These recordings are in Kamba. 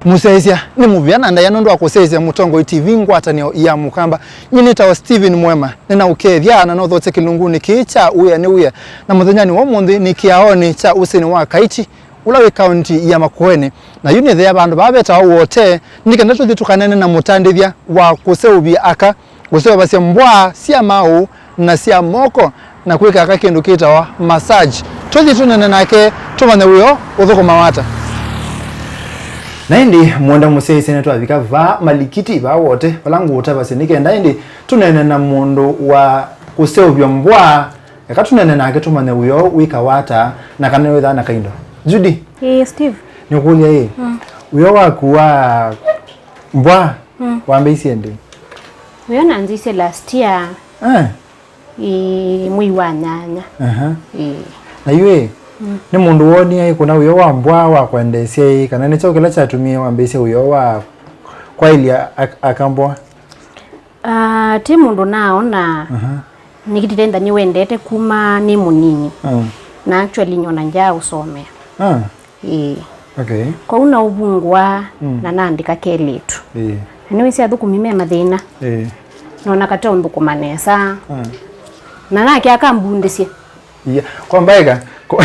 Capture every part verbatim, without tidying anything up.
Mũsyaĩĩsya nĩ mũvea na ndaĩa nũndũ wa kũsyaĩĩsya Mũtongoi T V ngwatanĩo ya Mũkamba. Nyie nĩtawa Steven Mwema, nĩnaũkethya na nothokye kĩlungunĩ kĩĩ kya Wĩa nĩ Wĩa. Na mũthenyanĩ wa ũmũnthĩ nĩ kĩaonĩ kya ũsĩnĩ wa Kaiti, ũla wĩ kaunti ya Makueni. Na yu nĩtheea vandũ vaa vetawa Wote, nĩ kenda tũthi tũkaneene na mũtandĩthya wa kũseũvya aka, kũseũvasya mbwaa sya maaũ na sya moko, na kwĩka aka kĩndũ kĩtawa massage. Tũthi tũneene nake, tũmanye wĩoo ũthũkũmawa ata. Na ĩndĩ, mwenda mũsyaĩĩsya, nĩtwavika vaa malikiti, vaa Wote, vala ngũũtavasya nĩ kenda ĩndĩ tũneene na mũndũ wa kũseũvya mbwaa. Eka tũneene nake tũmanye wĩoo wĩkawa ata na kana nĩwĩthaa na kaindo. Judy, Ĩĩ, Steve. Nĩũkũlya ĩ, Mm. wĩoo waku wa mbwaa Mm. wambĩĩisye ndĩ? Wĩoo nanzĩisye last year, Eh, ĩ, mwei wa nyanya. Aha. Ĩĩ. Na yu ĩ, Mm. nĩ mũndũ woonie ĩ kũna wĩoo wa mbwaa wa kwendeesya ĩ, kana nĩ kyaũ kĩla kyatumie wambĩĩsya wĩoo wa kwaĩlya ak-, aka mbwaa? Ah, ti mũndũ naona Aha. nĩkĩtĩte ntha nĩwendete kuma nĩ mũnini. Mm. Na actually nyona njaa ũsomea. Ah. Ĩĩ. Okay. Kwoou naũvungũa Mm. na naandĩka kelĩtu. Ĩĩ. Na nĩwĩsĩ athũkũmi me mathĩna. Ĩĩ. Nona kate ũnthũkũma nesa. Ah. Na nake akambundĩsye. Iya, kwa mbaeka, ko-,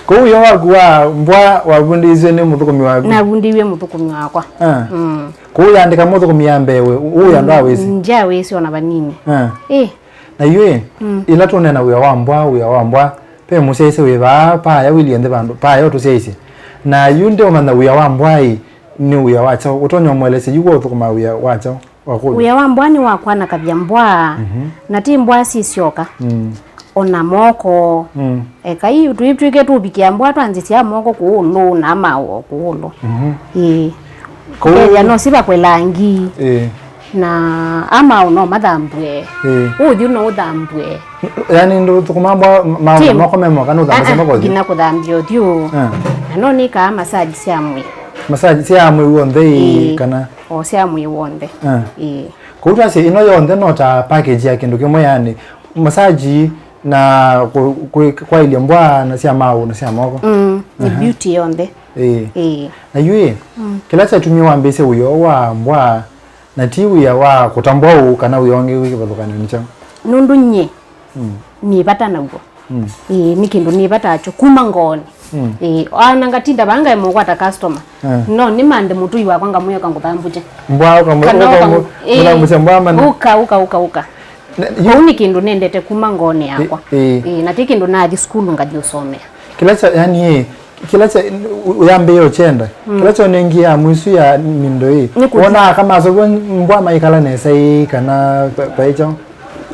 kũu wĩoo waku wa mbwa wavundĩiswe nĩ mũthũkũmi waku? Navundĩiw'e mũthũkũmi wakwa. Ah. Mm. Kũu yandĩka mũthũkũmi ya mbee we, ũũ ya ndwawĩsĩ? Ndyawĩsĩ ona vanini. Ah. Ĩ. Na yu ĩ, Mm. ĩla tũneena wĩa wa mbwa, wĩa wa mbwa, ve mũsyaĩĩsya wĩ vaa, paaya wĩlye nthĩ vandũ, paaya ũtũsyaĩĩsye. Na yu ndeũmanya wĩa wa mbwa ĩ, nĩ wĩa wa kyaũ? Ũtonya ũmũelesya yu ũthũkũmaa wĩa wa kyaũ? Wakũlya. Wĩa wa mbwa nĩ wa kwanakavya mbwa, Mhm. na ti mbwa syĩ syoka, Mm. o na moko. Mm. Ekai tũitw'ĩke tũvikĩa mbwa twanzĩsya moko kũũlũ na amaũ o kũũlũ. Mhm. Ĩĩ. Kũu Kethĩa no sivakw'e langi. Ĩĩ. Na amaũ no mathambw'e. Ĩĩ. Ũthyũ no ũthambw'e. Yaani ndũthũkũma mbwa ma-, ma-, Ti- moko me moka nũthambasya Ah, ah, moko ũthyũ? Nginya kũthambya ũthyũ. Ah. Na no nĩkaa massage sya mwĩĩ. Massage sya mwĩĩ w'onthe ĩĩ, Ĩĩ. kana? O sya mwĩĩ w'onthe. Ah. Ĩĩ. Kũu twasye ĩno yonthe no ta package ya kĩndũ kĩmwe, yani massage na kũ-, kũ-, kwaĩlya mbwa na sya maaũ na sya moko. Mm, nĩ Aha. beauty yonthe. Ĩĩ. Ĩĩ. Na yu ĩ, Mm. kĩla kyatumie wambĩĩsya wĩa ũũ wa mbwa na ti wĩa wa kũtambwa ũũ kana wĩa ũngĩ wĩ kĩvathũkany'o nĩ kyaũ? Nũndũ nyie Mm. nĩ vata naw'o. Mm. Ĩĩ, nĩ kĩndũ nĩ vata nakyo kuma ngoonĩ. Mm. Ĩĩ, ona ngatinda vaa ngaema ũkwata customer. Eh. No nĩmanthe mũtũi wakwa ngamwĩa ũka ngũthambũkye. Mbwa ũka mũ-, Kana ũka ũka mũ-, mũ-, ĩĩ, mũthambũkya mbwa mana. Ũka, ũka, ũka, ũka. Na, yu- Kũu nĩ kĩndũ nendete kuma ngoonĩ yakwa. Ĩ-, ĩĩ. Ĩĩ, na ti kĩndũ nathi sukulu ngathi ũsomea. Kĩla kya, yani, ĩ, kĩla kya, u-, yambĩĩe ũkyenda. Mm. Kĩla kyonengie ya mwisu ya mindo ĩ. Nĩ kũthi- Wona aka masovwa mbwa maikala nesa ĩ kana pa-, paĩ kyaũ?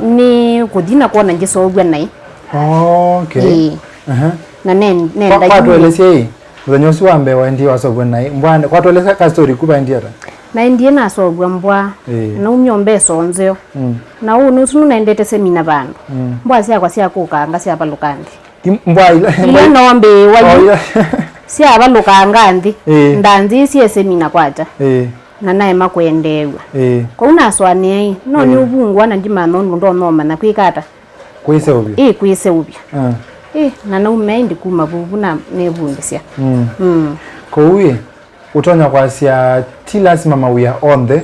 Nĩ kũthi na kwona ngĩseũvw'a naĩ. Oh, okay. Ĩĩ. Aha. Na ne-, nenda Kwa-, yu kwatũelesya ĩ, mũthenya ũsu wa mbee waendie waseũvw'a naĩ, mbwa, kwatũelesya ka story ku vaendie ata? Naendie naseũvw'a mbwa. Ĩĩ. Naumya mbesa nzeo. Mm. Na ũnĩ ũsu nũnaendete semina vandũ. Mm. Mbwa syakwa sya kũkanga syavalũka nthĩ. Im-, mbwa ila, Ila mbwa i-, nombĩĩwa oh, yu ila. Syavalũkanga nthĩ. Ĩĩ. Ndanzĩĩsye semina kwakya. Ĩĩ. Na naema kwendeew'a. Ĩĩ. Kwoou nasũanĩa ĩ, no Ĩĩ. nĩũvungũa na ndimanya ũndũ ndonomanya kwĩka ata. Kwĩseũvya. Ĩ, kwĩseũvya. Ah. Ĩ, na naumĩa ĩndĩ kuma vu, vu na nevundĩsya. Mm. Mm. Kwoou ĩ, ũtonya kwasya ti lasima mawĩa onthe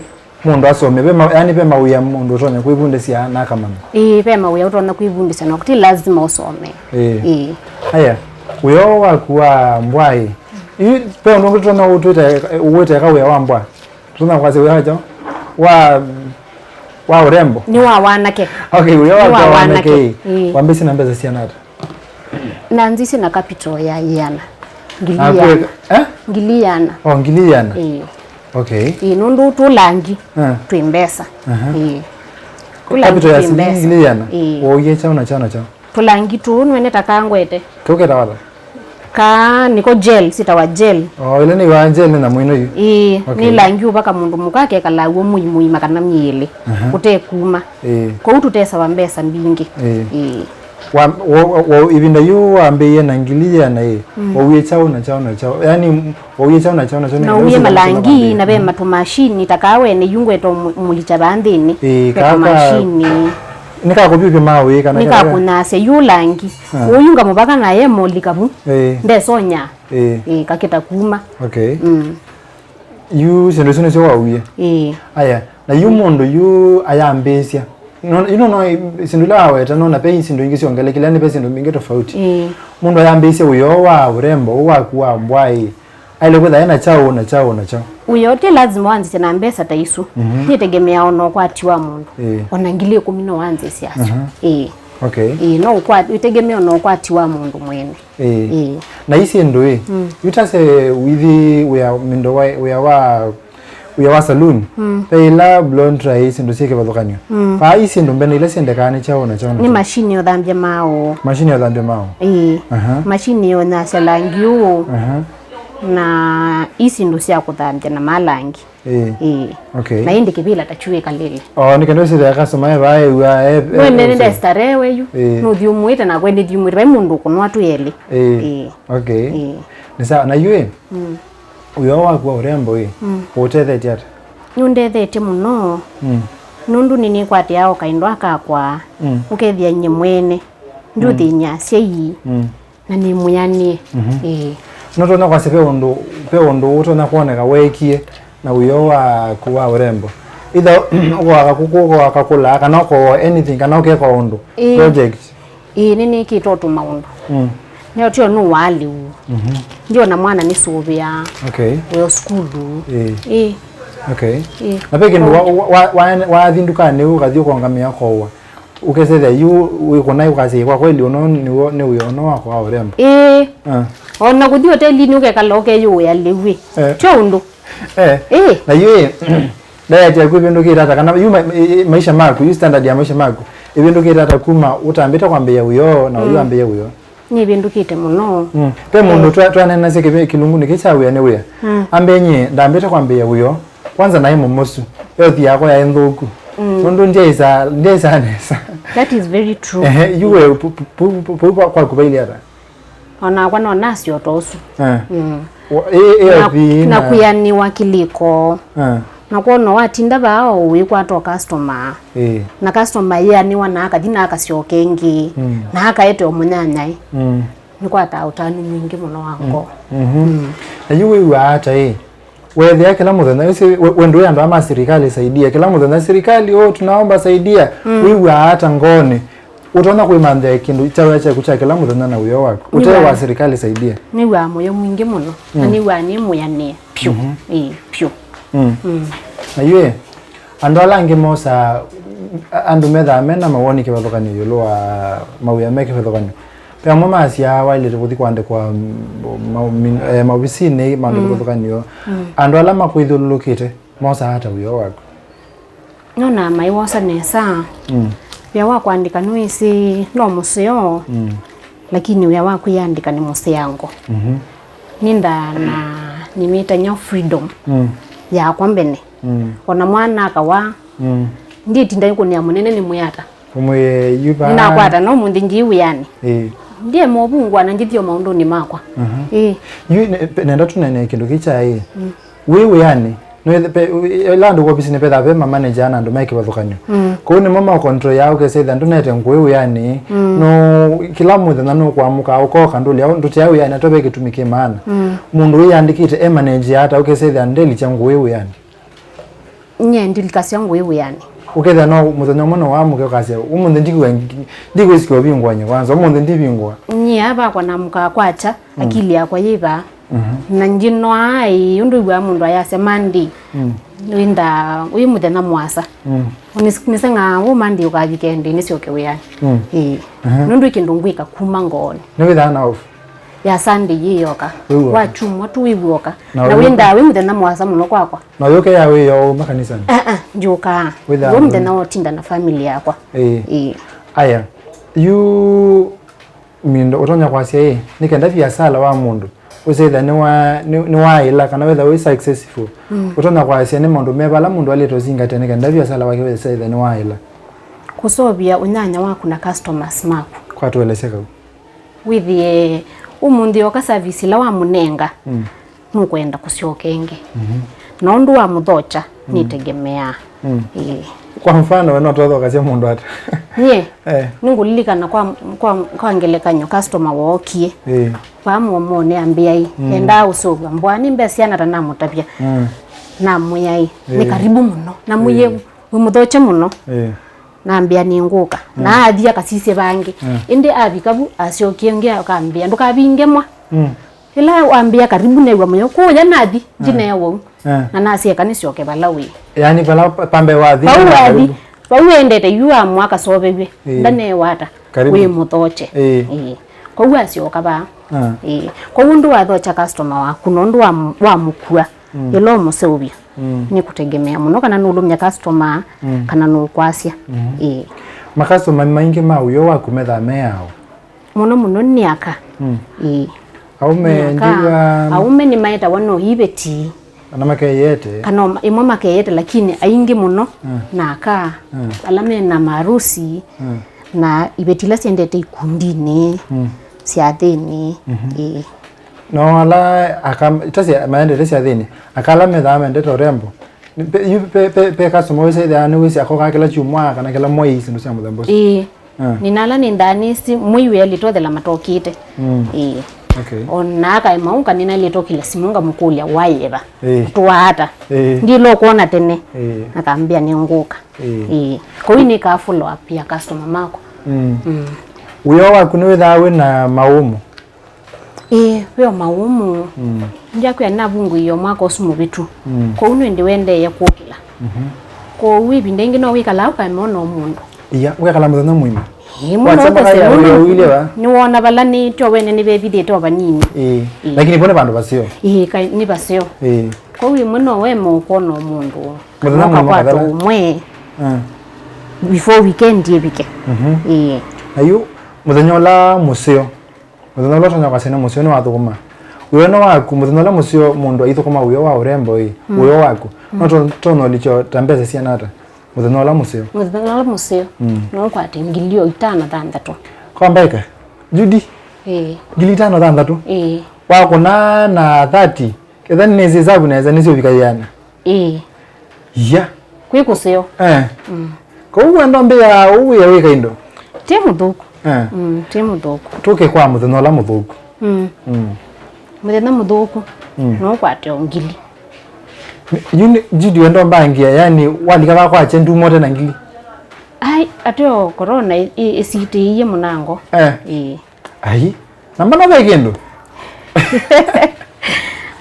mũndũ asome. Ve ma-, yani ve mawĩa mũndũ ũtonya kwĩvundĩsya na akamanya. Ĩ, ve mawĩa ũtonya kwĩvundĩsya na ti lasima ũsome. Ĩ. Ĩ. Aya, wĩa ũũ waku wa mbwa ĩ, yu ve ũndũ ũngĩ tũtonya ũtwĩte, ũwĩte eka wĩa wa mbwa? Tũtonya kwasya wĩa wa kyaũ? Wa, wa ũrembo? Nĩ wa wanake. Okay, wĩa Nĩ wa wa wanake wanake. Ĩ. Ĩĩ. Wambĩĩsye na mbesa siana ata? Nanzisye na capital ya ĩana. Ngili Naku ĩana. Eh? Ngili ĩana. Oh, ngili ĩana. Ĩĩ. Okay. Ĩĩ, nũndũ tũlangi Eh. twĩ mbesa. Aha. Ĩĩ. Tũlangi Capital ya twĩ silingi mbesa. Ngili ĩana? Ĩĩ. Wooie kyaũ na kyaũ na kyaũ? Tũlangi tũũ nĩwene ta kangwete. Kĩu kĩtawa ata? Kaa nĩko gel, sitawa gel. Oh, ĩla nĩ wa gel nĩ nyamũ ĩno yu? Ĩĩ, Okay. nĩ langi ũvaka mũndũ mũka akekala w'o mwei mũima kana myei ĩlĩ. Aha. Ũtekuma. Ĩĩ. Kwoou tũtesawa mbesa mbingĩ. Ĩĩ. Ĩĩ. Wa, wa, wa, ĩvinda yu wambĩĩe na ngili ĩana ĩ, Mm. wauie kyaũ na kyaũ na kyaũ? Yaani, wauie kyaũ na kyaũ na kyaũ? Na nĩ wauie ũsĩ malangi, kũmambĩĩa. Na ve Mm. matũmashini, ta kaa wene yu ngweta ũmũ-, ũmũlikya vaa nthĩnĩ. Ĩĩ, ve kaa, kaa, kamashini. Nĩ kakũvyũvya maũĩ kana nĩ kaka- kakũnyasya yu langi. Ah. Ũyu ngamũvaka naye molika vu. Ĩĩ. Ndesonya. Ĩĩ. Ĩĩ, kakĩta kuma. Okay. Mm. Yu syĩndũ isu nĩsyo wawie? Ĩĩ. Aya, na yu mũndũ yu ayambĩĩsya. No, you know, no, syĩndũ ila waweta, no, na pe syĩndũ ingĩ syongelekile, nĩ pe syĩndũ mbingĩ tofauti. Ĩĩ. Mũndũ ayambĩĩsya wĩoo wa ũrembo, ũũ waku wa mbwaĩ, aile kwĩtha ena kyaũ na kyaũ na kyaũ. Wĩoo ti lazima wanzĩsye na mbesa ta isu. Mhm. Nĩtegemea ona ũkwati wa mũndũ. Ĩĩ. Ona ngili ĩkũmi no wanzĩsye asu. Mhm. Ĩĩ. Okay. Ĩĩ, no ũkwati, ĩtegemea ona ũkwati wa mũndũ mwene. Ĩĩ. Ĩĩ. Na isi ndũ ĩ, mm, yutase withi wĩa mindo wa, wĩa wa, wĩa wa saloon. Mm. Pe ila blow dry, isi ndũ syĩ kĩvathũkanyo. Mm. Paa isi ndũ mbene ila syendekaa nĩ kyaũ na kyaũ na kyaũ? Nĩ mashini ya ũthambya maaũ. Mashini ya ũthambya maaũ. Ĩĩ. Aha. Mashini ya ũnyasya langi ũũ. Aha. Na isi ndũ sya kũthambya na malangi. Ĩĩ. Ĩĩ. Okay. Na ĩndĩ kĩvĩla ta kyu ĩkalĩle. Oh, nĩ kenda ũsĩthĩa customer e vaa ew'a, e, e, mwene nĩ e, ndestarehe we yu. Ĩĩ. Nũthyũmũĩte nakwa ĩndĩ thyũmũĩte. Vai mũndũ ũkũnwa twĩ elĩ. Ĩĩ. Ĩĩ. Okay. Ĩĩ. Nĩ sawa. Na yu ĩ? Mm. Wĩoo waku wa ũrembo ĩ? Mm. Ũũtethetye ata? Nĩũndethetye mũno. Mm. Nũndũ nĩnĩkwatĩaa o kaindo akakwa. Mm. Ũkethĩa nyie mwene. Ndiũthĩny'a asyai. Mm. Na nĩ mwĩanĩe. Mhm. Ĩĩ. Nũtonya kwasya ve ũndũ, ve ũndũ ũtonya kwoneka weekie na wĩoo waku wa ũrembo? Either ũkoaka kũkũ, ũkoaka kũla, kana ũkoa anything, kana ũkeka ũndũ. Ĩĩ. Project. Ĩĩ, nĩnĩkĩte o tũmaũndũ. Mm. Nĩyo tio nũwaa lĩu. Mhm. Ndiona mwana nĩsũvĩaa. Okay. Wĩo sukulu. Ĩĩ. Ĩĩ. Okay. Ĩĩ. Na ve kĩndũ wa, wa, wa, wa, wathi ndukanĩ ũkathi ũkongamĩa kowa. Ũkesethĩa yu wĩkũna ũkasya, kwa kweli ũno nĩw'o, nĩ wĩa ũno wakwa wa ũrembo. Ĩĩ. Ah. Ona kũthi hotelinĩ ũkekala ũkeyũĩa lĩu ĩ. Eh. Tyo ũndũ. Eh. Ĩĩ. Na yu ĩ, diet yaku ĩvĩndũkĩte ata? Kana yu ma, i, i, maisha maku, yu standard ya maisha maku ĩvĩndũkĩte ata kuma ũtambĩte kwambĩĩa wĩoo na ũyu, mm, ambĩĩa wĩoo? Nĩvĩndũkĩte mũno. Mm. Ve mũndũ, eh, twa, twanenasya kĩvĩ-, kĩlungunĩ kĩ kya wĩa nĩ wĩa. Mm. Ambe nyie ndambĩte kwambĩĩa wĩoo. Kwanza naĩ mũmosu. Health yakwa yaĩ nthũku. Mm. Nũndũ ndyaĩsaa, ndyaĩsaa nesa. That is very true. Ehe, yu we pu-, pu-, pu-, pu-, pu-, kwaku vailye ata? Onakwa no nasyo ta ũsu. Eh. Mm. Wa-, ĩ, ĩ, na, ĩ, na na kwĩanĩwa kĩlĩko. Eh. Na kwona watinda vaa o wĩkwata o customer. Ĩĩ. Na customer yĩanĩwa na akathi na akasyoka ĩngĩ. Mm. Na akaete o mũnyanyae. Mm. Nĩkwataa ũtanu mwingĩ mũno wa ngoo. Mm. Mhm. Mm. Na yu wĩw'aa ata ĩ? Weethĩa kĩla mũthenya, ĩsĩ we, we ndũĩ andũ aa ma sirikali saidia. Kĩla mũthenya, "Sirikali, oh, tunaomba saidia." Mm. Wĩw'aa ata ngoonĩ? Ũtonya kwĩmanthĩa kĩndũ kya wĩa kyaku kya kĩla mũthenya na wĩoo waku, ũte wa sirikali saidia? Nĩw'aa mũyo mwingĩ mũno, na, mm, nĩw'aa nĩ mwĩanĩe pyũ. Mhm. Ĩĩ, pyũ. Mm. Mm. Na yu ĩ, andũ ala angĩ mosaa, a-, andũ methaa mena mawoni kĩvathũkany'o ĩũlũ wa mawĩa me kĩvathũkany'o. Ve amwe masyaa waĩlĩte kũthi kũandĩkwa, mm, ma-, min-, eh, maovisinĩ, maũndũ, mm, kĩvathũkany'o. Mm. Andũ ala makwĩthyũlũlũkĩte mosaa ata wĩoo waku? Nonaa maiwosa nesa. Mm. Wĩa wa kũandĩka nĩwĩsĩ no mũseo, mm, lakini wĩa wa kwĩyandĩka nĩ mũseango. Mhm. Nĩndaa na nĩmĩtany'a freedom, mm, yakwa mbene. Mm. Ona mwana akawa, mm, nditinda ĩkũnĩa mũnene nĩmwĩata. Ũmwĩe yu vaa. Nĩnakwata no mũnthĩ ngi wĩanĩ. Ĩĩ. Ndie movungwa na njĩthio maũndũnĩ makwa. Mhm. Ĩĩ. Yu ne-, pe-, nenda tũnene kĩndũ kĩ kya ĩĩ. Mm. Wĩ wĩanĩ, no ĩthe-, pe-, ĩla andũ kwa ovisinĩ pethaa ve mamanager na andũ me kĩvathũkany'o. Mm. Kũu nĩmo ma control ya ũkesa ĩtha ndũnete ngũĩ wĩanĩ. Mm. No kĩla mũthenya nũkũamũka ũkoka ndũlya ndũtea wĩanĩ ata ve kĩtumi kĩ maana. Mm. Mũndũ wĩyandĩkĩte e manager ata ũkesa ĩtha ndelikya ngũĩ wĩanĩ? Nyie ndilikasya ngũĩ wĩanĩ. Ũkethĩa no mũthenya ũmwe no wamũke ũkasya, "Ũmũnthĩ ndikwĩw'a, ndikwĩsĩkĩa ũvingũany'e kwanza, ũmũnthĩ ndivingũa." Nyie avakwa namũkaa kwakya, mm, akili yakwa yĩ vaa. Mhm. Na njinoaa ĩĩ, ũndũ wĩw'aa mũndũ ayasya Monday, mm, wĩndaa wĩ mũthenya mũasa. Mm. Nis-, nĩseng'aa, "Ũ Monday ũkavike ndĩ nĩsyoke wĩanĩ." Mm. Ĩĩ. Mhm. Nũndũ ĩ kĩndũ ngwĩka kuma ngoonĩ. Nĩwĩthaa na off? Ya Sunday yĩ yoka. Wĩw'oka. Wa kyumwa tu wĩw'oka. Na na wĩw'oka. Wĩndaa wĩ mũthenya mũasa mũno kwakwa. Na ũyũke ya wĩoo uma kanisanĩ? Ah, ah, ndyũkaa. Wĩthaa wĩ mũthenya wa ũtinda na family yakwa. Ĩĩ. Ĩĩ. Aya, yu mindo ũtonya kwasya ĩ, nĩ kenda viasala wa mũndũ ũsĩtha nĩwa-, nĩ-, nĩwaĩla kana wĩtha wĩ successful. Mm. Ũtonya kwasya nĩ maũndũ meva ala mũndũ alĩte ũsingatĩa nĩ kenda viasala wake wĩsĩtha nĩwaĩla? Kũseũvya ũnyanya waku na customers maku. Kwa tũelesye kau. Wĩthĩe ũmũnthĩ oka service ĩla wamũnenga, mm, nũkwenda kũsyoka ĩngĩ. Mhm. Na ũndũ wamũthokya, mm, nĩtegemeaa. Mm. Ĩĩ. Kwa mfano, we no twathokasya mũndũ ata? Nyie, eh, nĩngũlilikana kwa, kwa, kwa ngelekany'o, customer wookie. Ĩĩ. Vaa mũomonĩ ambĩa ĩ, mm, endaa ũseũvw'a mbũa, nĩ mbesa siana ta namũtavya. Mm. Namwĩa ĩ, "Nĩ Ĩĩ. karibu mũno." Namwĩie, Ĩĩ. "Wĩ mũthokye mũno." Ĩĩ. Nambĩa, "Nĩngũka." Mm. Na athi akasisye vangĩ. Mm. Ĩndĩ avika vu, asyokie ũngĩ akambĩa, "Ndũkavinge mwa." Mm. Ĩla wambĩa, "Karibu," new'a mũyo. Kũya nathi, Mm. ndineewa ũu. Mm. Na nasya, "Eka nĩsyoke vala wĩ." Yaani, vala pa-, pambe wathi, Vau na wathi, karibu. Vau endete yu amwa akasovevywe. Ĩĩ. Ndaneewa ata? Karibu. Wĩ mũthokye. Ĩĩ. Ĩĩ. Kwoou asyoka vaa. Ah. Ĩĩ. Kwoou ndũwathokya customer waku nũndũ wa, wa mũkua. Mm. Ĩla ũmũseũvya. Mm. Nĩ kũtegemea mũno kana nũlũmya customer, Mm. kana nũkwasya. Mm. Ĩĩ. Makastoma maingĩ ma ũyo waku methaa me aũ? Mũno mũno nĩ aka. Mm. Ĩĩ. Aũme Nĩ aka. ndiwa Aũme nĩmaetawa no iveti. Kana makeyete. Kana o-, ĩmwe makeyete, lakini aingĩ mũno Mm. na aka, Mm. ala me na marusi, Mm. na iveti ila syendete ikundinĩ, Mm. syathĩnĩ, Mhm. ĩĩ. No ala aka, ita sya, maendete syathĩnĩ, aka ala methaa mendete ũrembo. Pe, yu, pe, pe, pe customer wĩsa ĩthĩa nĩwĩsĩ akokaa kĩla kyumwa kana kĩla mwei, syĩndũ sya mũthemba ũsu. Ĩĩ. Ah. Nĩna ala nĩnthaa nĩsĩ mwei wĩelĩ tothela matokĩte. Mm. Ĩĩ. Okay. O na akaema ũka nĩnailĩte ũkĩla simũ ngamũkũlya wayeva. Ĩĩ. Twaata. Ĩĩ. Ndĩla ũkwona tene. Ĩĩ. Akambĩa nĩngũka. Ĩĩ. Ĩĩ. Kwoou nĩkaa follow up ya customer makwa. Mm. Mm. Wĩoo waku nĩwĩthaa wĩ na mawũmũ? Ĩĩ, ve o mawũmũ. Mm. Ndyakwĩa navungũie o mwaka ũsu mũvĩtu. Mm. Kwoou nĩndĩ wendeeye kũkĩla. Mhm. Kwoou ĩvinda ĩngĩ no wĩkalaa ũkaema ona o mũndũ. Iya, ũkekala mũthenya mũima? Ĩĩ, mũno Wasema ũkose kaya nũndũ ũyũile va? Nĩwona vala nĩ tyo wene nĩvevithĩte o vanini. Ĩĩ. Ĩĩ. Lakini vo nĩ vandũ vaseo. Ĩĩ, ka-, nĩ vaseo. Ĩĩ. Kwoou ĩmwe no wema ũkwona o mũndũ. Mũthenya mũima ũkakwata kathela? Ũmwe. Ah. Before weekend ĩvike. Mhm. Ĩĩ. Na yu mũthenya ũla mũseo, mũthenya ũla ũtonya kwasya nĩ mũseo nĩwathũkũma. Wĩoo nĩ waku, mũthenya ũla mũseo mũndũ aithũkũma wĩoo wa ũrembo ĩ, Mm. wĩoo waku, Mm. no to-, tonya ũlikyo ta mbesa siana ata? Mũthenya ũla mũseo. Mũthenya ũla mũseo, Mm. no ũkwate ngili o itano thanthatũ. Kwa mbaika? Judy? Ĩĩ. Ngili itano thanthatũ? Ĩĩ. Wakũna na thirty, ketha nĩnĩsĩ ĩsavu nesa nĩsyo ũvika ĩana. Ĩĩ. Iya. Kwĩ kũseo. Eh. Mm. Kwoou wenda mbĩa ũu wĩa wĩka indo? Ti mũthũku. Eh. Mm, ti mũthũku. Tũke kwa mũthenya ũla mũthũku. Mm. Mm. Mũthenya mũthũku, Mm. no ũkwate o ngili. Yu nĩ, Judy wenda ũmbangia, yani, walika vaa kwakya ndumote na ngili? Ai, ateo corona ĩ-, ĩ-, ĩsitĩĩie mũnango. Eh. Ĩĩ. Ai, na mbona ve kĩndũ?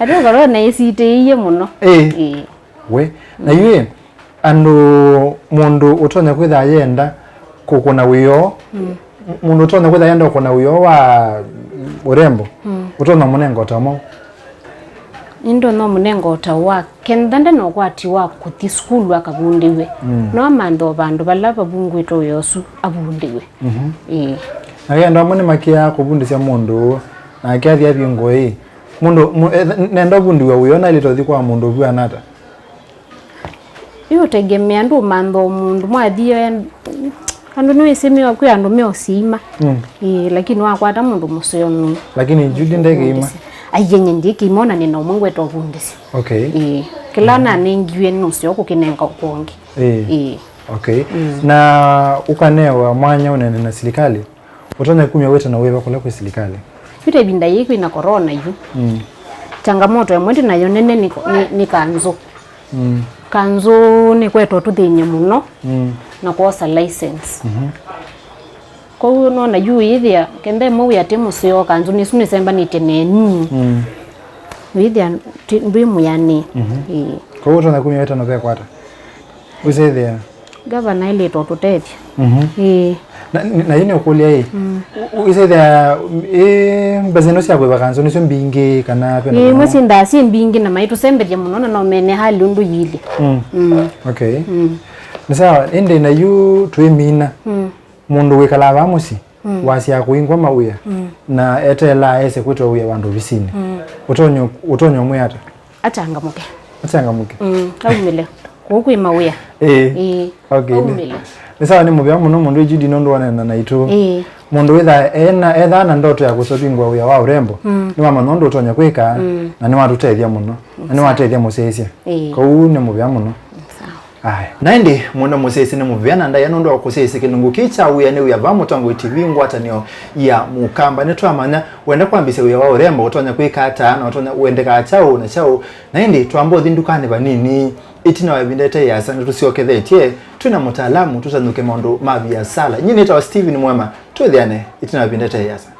Ateo corona ĩsitĩĩie mũno. Ĩĩ. Ĩĩ. We, na yu ĩ, andũ, mũndũ ũtonya kwĩtha yenda kũkũna wĩoo, Mm. mũndũ ũtonya kwĩtha yenda kũkũna wĩoo wa ũrembo, Mm. ũtonya mũnenga ũtamo. Nĩndonya mũnenga ũtao wa kenda nde na ũkwati wa kũthi sukulu akavundĩw'e. Mm. No amanthe o vandũ vala vavungwĩtwe wĩa ũsu avundĩw'e. Mhm. Ĩĩ. Na kenda amwe nĩmakĩaa kũvundĩsya mũndũ ũũ, nake athi avingũe ĩ. Mũndũ, mũ-, e-, nenda ũvundĩw'a wĩoo naĩlĩte ũthi kwa mũndũ ũvw'ana ata? Yu ũtegemea, ndũmantha o mũndũ mwathi o en-, andũ nĩwĩsĩ meo, kwĩ andũ meosĩima. Mm. Ĩĩ, lakini wakwata mũndũ mũseo nũ. Lakini Judy ndekĩima? Aiyenye ndikĩima, ona nĩna ũmwe ngweta ũvundĩsya. Okay. Ĩĩ, kĩla nanengiwe nĩ ũseo kũkĩnenga ũkwongi. Ĩĩ. Ĩĩ. Okay. Mm. Na ũkanewa mwanya ũnene na silikalĩ? Ũtonya kumya wĩtano wĩva kũla kwĩ silikalĩ? Yu ta ĩvinda yĩĩ kwĩna corona yu. Mm. Changamoto ĩmwe twĩ nayo nene nĩ, nĩ, nĩ kanzũ. Mm. Kanzũ nĩkwetwa tũthĩny'e mũno Mm. na kwosa license. Mhm. Kwoou nona yu wĩĩthĩa, kenda ĩmwe wĩ atĩ mũseo kanzũ nĩsu nĩsembanĩtye nenyu. Mm. Wĩĩthĩa ti-, ndwĩ mwĩanĩe. Mhm. Ĩĩ. Kwoou ũtonya kumya wĩtano vekwata? Wĩsĩthĩa. Gavana aĩlĩte ũtũtethya. Mhm. Ĩĩ. Na, na yu nĩũkũlya ĩ, Mm. ũ-, ũ-, ĩsĩthĩa, ĩ, mbesa ino sya kũĩva kanzũ nĩsyo mbingĩ kana ve na Ĩĩ, imwe syĩndaa syĩ mbingĩ na maitũsembethya mũno na no mene hali ũndũ yĩilye. Mm. Mm. Okay. Mm. Nĩ sawa, ĩndĩ na yu twĩmina. Mm. Mũndũ wĩkalaa vaa mũsyĩ, Mm. wasyaa kũingwa mawĩa, Mm. na eteelaa ese kwĩtwa wĩa vandũ ovisinĩ. Mm. Ũtonyo, ũtonyo mwĩ ata? Achangamũke. Achangamũke. Mm, aumĩle. Kũu kwĩ mawĩa. Ĩĩ. Ĩĩ. Okay, nĩ, aumĩle. Nĩ sawa, nĩ mũvea mũno mũndũ Judy nũndũ waneena naitũ. Ĩĩ. Mũndũ wĩthaa ena, ethaa na ndoto ya kũsovingwa wĩa wa ũrembo, Mm. nĩwamanya ũndũ ũtonya kwĩka, Mm. na nĩwatũtethya mũno, na Sawa. nĩwatethya mũsyaĩĩsya. Ĩĩ. Kwoou nĩ mũvea mũno. Sawa. Aye. Na ĩndĩ mũno mũsyaĩĩsya nĩ mũvea na ndaĩa nũndũ wa kũsyaĩĩsya kĩlungu kĩĩ kya Wĩa nĩ Wĩa vaa Mũtongoi T V ngwatanĩo ya Mũkamba. Nĩtwamanya wenda kwambĩĩsya wĩa wa ũrembo ũtonya kwĩka ata na ũtonya ũendekaa kyaũ na kyaũ. Na ĩndĩ twamba ũthi ndukanĩ vanini. Ĩtina wa ĩvinda ĩte yĩasa nĩtũsyokethetye twĩ na mũtaalamu tũtanũke maũndũ ma viasala. Nyie nĩtawa Steven Mwema. Twĩthĩane ĩtina wa ĩvinda ĩte yĩasa.